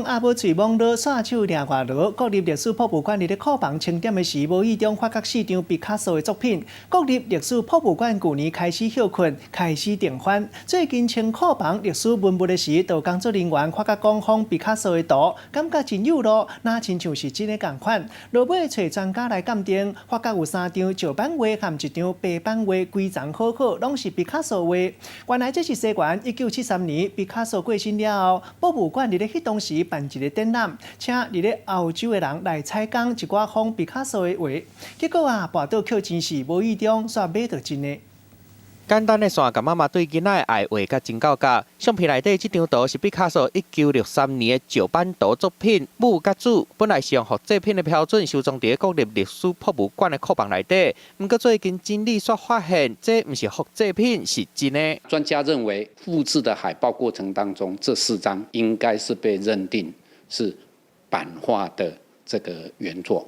鴨母喙摸落，煞手掠外勞。國立歷史博物館佇咧庫房清點的時，無意中發覺四張畢卡索的作品。國立歷史博物館舊年開始歇睏，開始定番。最近清庫房歷史文物的時，就工作人員發覺講仿畢卡索的圖，感覺真有路，若親像是真的仝款。落尾揣專家來鑑定，發覺有三張石版畫和一張白板畫，規叢好好，攏是畢卡索畫。原來這是西元1973年畢卡索過身了後，博物館佇咧彼當時辦一个展覽，請佇咧歐洲的人來採購一寡仿畢卡索的畫，結果啊，跋倒抾錢時，無意中煞買著真的。簡單的線共媽媽對囡仔的愛畫甲真到格。相片內底這張圖是畢卡索1963年的石版圖作品《母佮子》，本來是用複製品的標準收藏佇國立歷史博物館的庫房內底。毋過最近整理煞發現，這毋是複製品，是真的。專家認為，複製的海報過程當中，這四張應該是被認定是版畫的這個原作。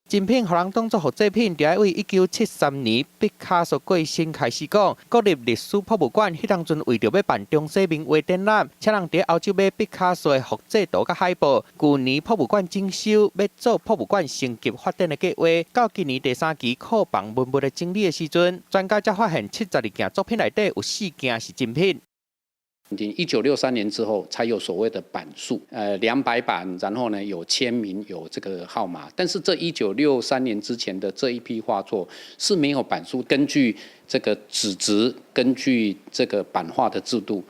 真品予人當作複製品，就愛對1973年畢卡索過身開始講。國立歷史博物館彼當陣為著欲辦中西名畫展覽，請人佇歐洲買畢卡索的複製圖佮海報。舊年博物館整修，欲做博物館升級發展的計劃。到今年第三期庫房文物的整理的時陣，專家才發現72件作品內底有四件是真品。 1963年之後，才有所謂的版數，200版，然後呢有簽名，有這個號碼。但是這1963年之前的這一批畫作是沒有版數。根據這個紙質，根據這個版畫的制度，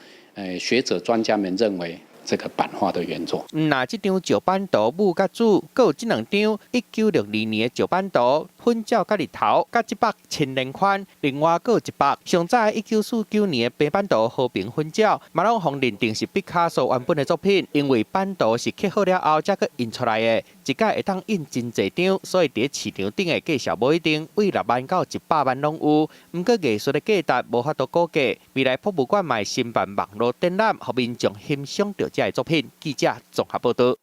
學者專家們認為這個版畫的原作。若這張石版圖母佮子，閣有這兩張1962年的石版圖，粉鳥佮日頭，佮這幅青蓮寬，另外閣有一幅上早1949年的白板圖和平粉鳥，嘛攏予認定是畢卡索原本的作品。因為版圖是刻好了後才閣印出來的，一擺會當印真濟張，所以佇市場頂的價數無一定，對6萬到100萬攏有。毋過藝術的價值無法度估計。未來博物館嘛會申辦網路展覽，予民眾欣賞著這个作品。記者綜合報導。